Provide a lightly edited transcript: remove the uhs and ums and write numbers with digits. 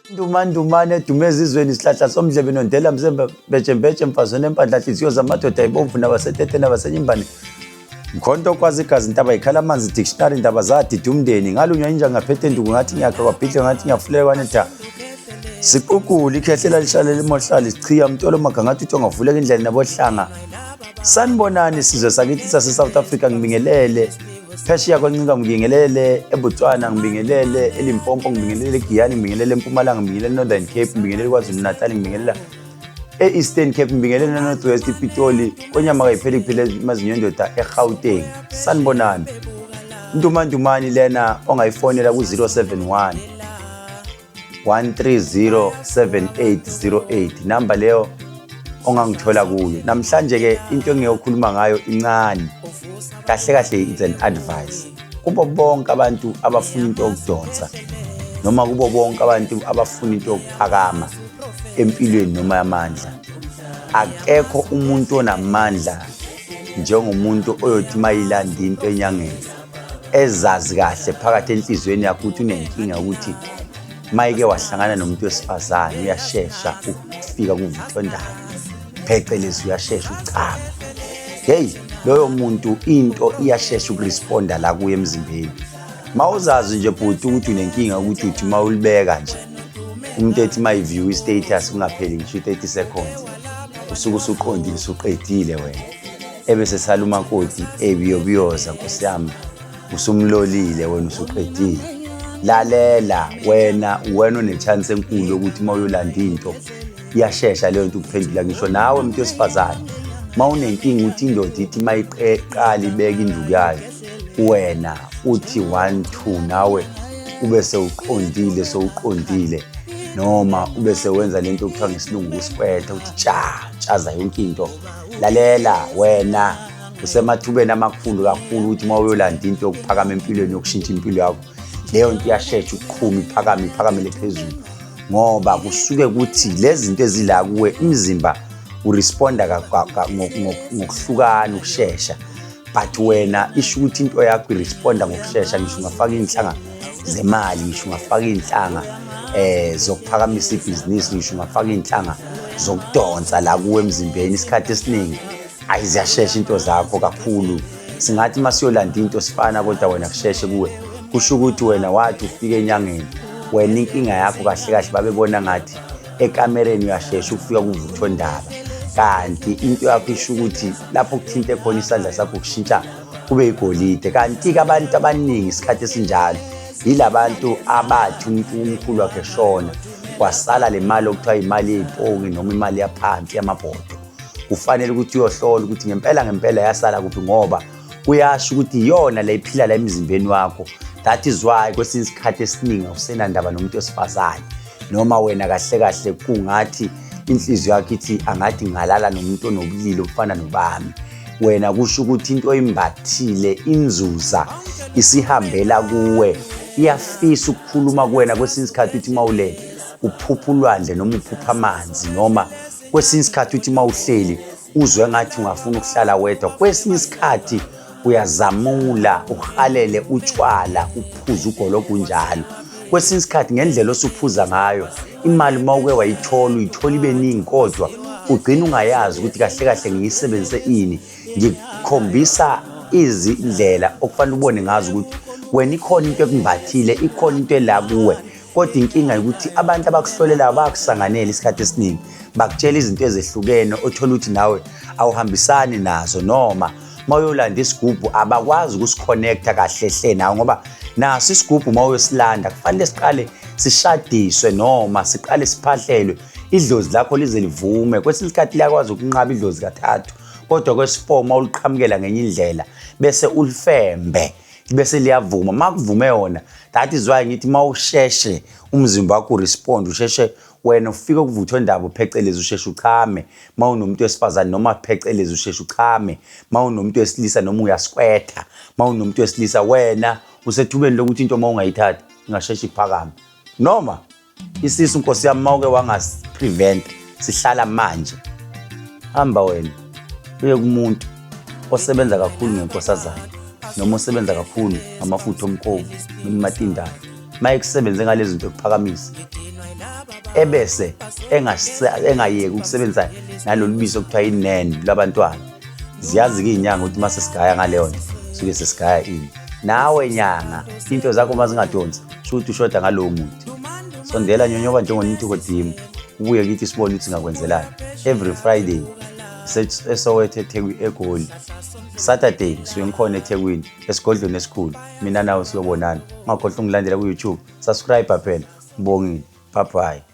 Ndumandumane edume ezizweni, isihlahla somdlebe nondela msembe, bejembeje mfazweni empandla, hliziyo zamadoda ibomvu nabaseteteni abasenyimbane, mkhonto okwazi igazi, ntaba ikhala amanzi, dictionary, ndaba zadida umndeni, ngalunywa inja ngaphethe enduku, ngathi ngiyakha kwabhidle, ngathi ngiyafulela kwanetha, siqukule ikhehlela lishale limohlala, sichiya mtolo magangathi uthi ongavuleka indlela nabohlanga. Sanibonani sizwe sakithi sase-South Africa, ngibingelele phesheya kweNcika, ngibingelele eBotswana, ngibingelele eLimpopo, ngibingelele eGiyani, ngibingelele eMpumalanga, ngibingelele eNorthern Cape, ngibingelele KwaZulu Natal, ngibingelela e-Eastern Cape, ngibingelele eNorth West, iPitoli, konyama kayipheli kuphela emazinyo endoda eGauteng. Sanibonani. Ntumandumani lena ongayifonela ku-071 1307808, namba leyo ongangithola kuyo. Namhlanje ke into engiyokhuluma ngayo incane kahle kahle, it's an advice kubo bonke abantu abafuna into yokudonsa noma kubo bonke abantu abafuna into yokuphakama empilweni noma yamandla. Akekho umuntu onamandla njengomuntu oyothi mayilanda into enyangeni, ezazi kahle phakathi enhliziyweni yakho ukuthi unenkinga ukuthi mayike wahlangana nomuntu wesifazane uyashesha ukufika kuvuthondaba, phecelezi uyashesha ukuchama. Hey, loyo muntu into iyashesha ukuresponda la kuye emzimbeni. Mawuzazi nje bhuti ukuthi unenkinga ukuthi uthi mawulibeka nje umuntu ethi mayi-view i-status kungapheli ngisho i-30 seconds usuke usuqondile, usuqedile wena, ebese sala umakoti ebiyobiyoza, nkosi yami, usumlolile wena, usuqedile. Lalela wena, wena une-chance enkulu yokuthi uma uyolanda into iyashesha leyo nto ukuphendula. Ngisho nawe muntu wesifazane, uma unenkinga ukuthi indoda ithi uma iqala ibeka induku yayo, wena uthi 1 2, nawe ube sewuqondile, sewuqondile, noma ube sewenza lento okuthiwa ngesilungu ukusikwetha, uthi tsha tshaza yonke into. Lalela wena, usemathubeni amakhulu kakhulu ukuthi uma uyolanda into yokuphakama empilweni, yokushintsha impilo yakho, leyo nto iyashesha ukuqhuma, iphakame, iphakamele phezulu, ngoba kusuke kuthi lezi zinto ezila kuwe, imizimba uresponda ngokuhlukana ukushesha, but wena isho ukuthi into yakho iresponda ngokushesha. Ngisho ungafaka iy'nhlanga zemali, ngisho ungafaka iy'nhlanga zokuphakamisa ibhizinisi, ngisho ungafaka iy'nhlanga zokudonsa la kuwe emzimbeni, isikhathi esiningi ayi ziyashesha into zakho kakhulu. Singathi uma siyolanda into sifana, kodwa wena kusheshe kuwe. Kusho ukuthi wena wathi ufika enyangeni, wena inkinga yakho kahle kahle babebona ngathi ekamereni uyashesha ukufika kuvuthondaba, kanti into yakho isho ukuthi lapho kuthinte khona isandla sakho kushintsha kube igolide. Kanti-ke abantu abaningi isikhathi esinjalo yilabantu abathi umuntu umkhulu wakhe eshona kwasala le mali okuthiwa imali yey'pongi noma imali yaphansi yamabhodo. Kufanele ukuthi uyohlola ukuthi ngempela ngempela yasala kuphi, ngoba kuyasho ukuthi iyona le iphila la emzimbeni wakho. That is why kwesinye isikhathi esiningi awusenandaba nomuntu wesifazane, noma wena kahle kahle kungathi inhliziyo yakho ithi angathi ngalala nomuntu onobulili obufana nobami. Wena kusho ukuthi into oyimbathile inzuza isihambela kuwe, iyafisa ukukhuluma kuwena. Kwesinye isikhathi uthi uma ulele uphupha ulwandle noma uphupha amanzi, noma kwesinye isikhathi uthi uma uhleli uzwe ngathi ungafuna ukuhlala wedwa. Kwesinye isikhathi uyazamula uhalele utshwala, uphuze ugologo unjalo. Kwesinye isikhathi ngendlela osuphuza ngayo, imali uma uke wayithola uyithola ibe ningi, kodwa ugcina ungayazi ukuthi kahle kahle ngiyisebenzise ini. Ngikukhombisa izindlela okufanele ubone ngazo ukuthi wena ikhona into ekumbathile, ikhona into ela kuwe, kodwa inkinga ukuthi abantu abakuhlolelayo bayakusanganela isikhathi esiningi, bakutshela izinto ezehlukene othola ukuthi nawe awuhambisani nazo, noma uma uyolanda isigubhu abakwazi ukusikhonekta kahle hle nawe, ngoba naso isigubhu uma uyosilanda kufanele siqale sishadiswe noma siqale siphahlelwe, idlozi lakho lize livume. Kwesinye isikhathi liyakwazi ukunqaba idlozi kathathu, kodwa kwesi-four uma uliqhamukela ngenye indlela bese ulifembe bese liyavuma. Uma kuvume yona, that is why ngithi uma usheshe umzimba wakho urespond, usheshe wena ufike kuvuthwe ndaba, phecelezi usheshe uchame uma unomuntu wesifazane, noma phecelezi usheshe uchame uma unomuntu wesilisa, noma uyaskwetha uma unomuntu wesilisa. Wena usethubeni lokuthi into uma ungayithathi ingasheshe iphakame, noma isisu, nkosi yami, uma uke wangasiprevent sihlala manje. Hamba wena uye kumuntu osebenza kakhulu ngenkosazana, noma osebenza kakhulu ngamafutha omkhovu noma imatindane. Uma ekusebenze ngalezi zinto ekuphakamisa, Ebese engayeki ukusebenzisa nalolu bisi okuthiwa inene lwabantwana. Ziyazi-ke iy'nyanga ukuthi uma sesigaya ngaleyo nto suke sesigaya ini. Nawe nyanga into zakho uma zingadonsi sho ukuthi ushoda ngalowo muntu. Sondela nyonyoba njengonithukodimo ubuye kithi sibone ukuthi singakwenzelani. Every Friday eSoweto eThekwini eGoli. Saturday ngisuke ngikhona eThekwini esigodlweni esikhulu. Mina nawe siyobonana. Ungakhohlwa ungilandela ku-YouTube. Subscribe phela. Ngibongile. Bye bye.